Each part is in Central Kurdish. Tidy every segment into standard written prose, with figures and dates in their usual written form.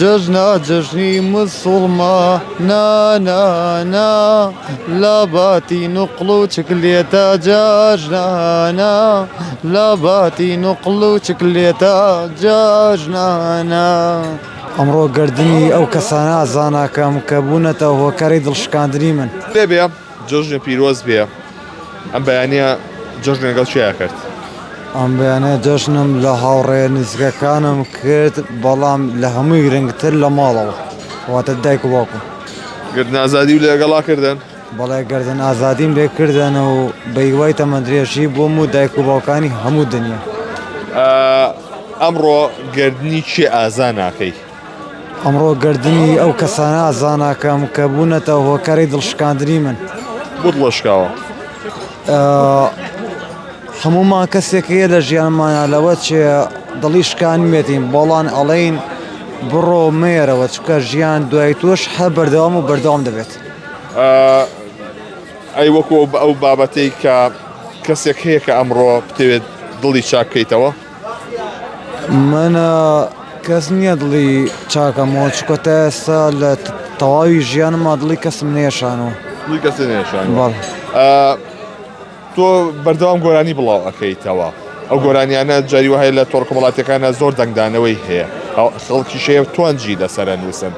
جەژنە جەژنی موسوڵمانانە لە باتی نوقڵ و چکلێتە جەژنانە لە باتی نوقڵ و چکلێتە جەژنانە. ئەمڕۆ گەردنی ئەو کەسانە ئازاناکەم کە بوونەتە هۆکاری دڵشکاندنی من. لێ بێ جەژنە پیرۆز بێ ئەم بەیانە جەژن لەگەڵ کێیا کرد؟ ئەم بەیانە جەژنم لە هاوڕێ نزیکەکانم کرد بەڵام لە هەمووی گرنگتر لە ماڵەوە واتە دایک و باوکم. گردن ئازادی و لەگەڵا کردن؟ بەڵێ گردن ئازادیم لێ کردن و بە هیوای تەمەندرێژی بۆم و دایک و باوکانی هەموو دنیا. ئەمڕۆ گردنی کێ ئازا ناکەی؟ ئەمڕۆ گردنی ئەو کەسانە ئازا ناکەم کە بوونەتە هۆکاری دڵشکاندنی من. بۆ دڵشکاوە؟ هەموومان کەسێک هەیە لە ژیانمانە لەوە چێ دڵی شکانمێتین بەڵان ئەڵێین بڕۆ مێرەوە چکە ژیان دوای تۆش هەر بەردەوام و بەردەوام دەبێت. ئەی وەکو ئەو بابەتەی کە کەسێک هەیە کە ئەمڕۆ بتەوێت دڵی چاک بکەیتەوە؟ من کەس نییە دڵی چاکەمەوە چکە تا ئێستا لە تەواوی ژیانما دڵی کەسم نێشانەوە. دڵی کەس نێشانەوە. تۆ بەردەوام گۆرانی بڵاو ئەکەیتەوە ئەو گۆرانیانە جاری وهەیە لە تۆڕ کۆمەڵاتیەکانە زۆر دەنگدانەوەی هەیە خەڵکیش هەیە توانجی لەسەر نووسن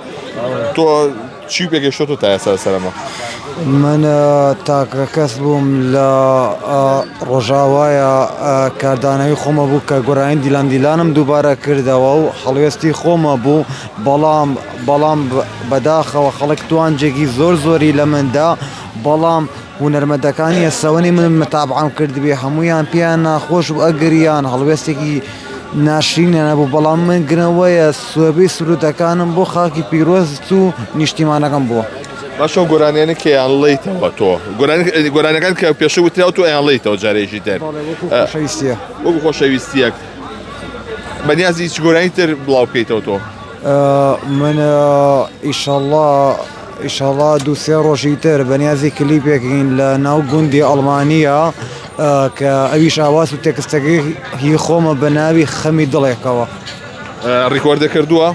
تۆ چی پێگەشتۆ تا ئێستا لەسەرەمە؟ من تاکە کەس بووم لە ڕۆژاوایە کاردانەوەی خۆمە بوو کە گۆرانی دیلان دیلانم دووبارە کردەوە و هەڵوێستی خۆمە بوو بەڵام بەڵام بەداخەوە خەڵک توانجێکی زۆر زۆری لە مندا بەڵام هونەرمەندەکانی ئێستاوەنی من متابعەم کردبێ هەموویان پێیان ناخۆش بوو ئەگریان هەڵوێستێکی ناشرینیان هەبوو بەڵام من گرنەوەیە سۆبەی سروودەکانم بۆ خاکی پیرۆزت و نیشتیمانەکەم بووە. باشە ئەو گۆرانیانە کە یانڵێیتەوە تۆ گۆرانیەکان کە پێشە وتراوە تۆ ئەیانڵێیتەوە جارێکی تر وەکو خۆشەویستیە وەکو خۆشەویستیەک بەنیازی چ گۆرانی تر بڵاو بکەیتەوە تۆ؟ من ئیشەڵڵا ئیشەڵا دوو سێ ڕۆژی تر بەنیازی کلیپێکین لە ناو گوندی ئەڵمانیا کە ئەویش ئاواز و تێکستەکەی هی خۆمە بە ناوی خەمی دڵێکەوە. ڕیکۆردە کردووە؟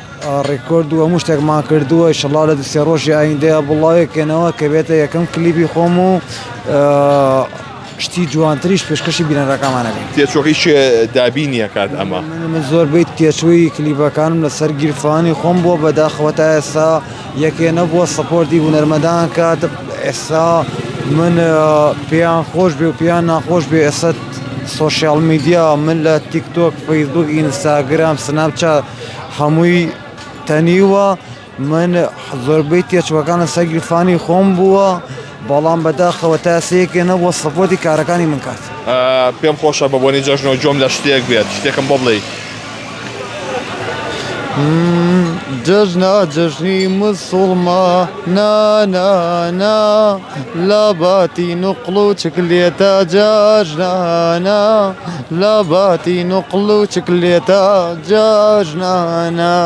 ڕیکۆرد و هەموو شتێکمان کردووە ئیشەڵا لە دوو سێ ڕۆژی ئایندەیە بڵاوێکەنەوە کە بێتە یەکەم کلیپی خۆم و شتی جوانتریش پێشکەشی بینەرەکانمان ئەکەین. تێچووەکەی کێ دابینی ئەکات ئەمە؟ من زۆربەی تێچووی کلیپەکانم لەسەر گیرفانی خۆم بووە بەداخەوە تا ئێستا یەکێ نەبووە سەپۆرتی هونەرمەندان کات ئێستا من پێیان خۆش بێ و پێیان ناخۆش بێ ئێستا سۆشیال میدیا من لە تیک تۆک فەیسبوک ئینستاگرام سناپچات هەمووی تەنیوە من زۆربەی تێچووەکان لەسەر گیرفانی خۆم بووە بەڵام بەداخەوە تا ئێستا یەکێ نەبووە سەپۆرتی کارەکانی من کات. پێم خۆشە بە بۆنەی جەژنەوە گوێم لە شتێک بێت شتێکم بۆ بڵێی. جەژنە جەژنی موسوڵمانانە لە باتی نوقڵ و چکلێتە جەژنانە لە باتی نوقڵ و چکلێتە جەژنانە.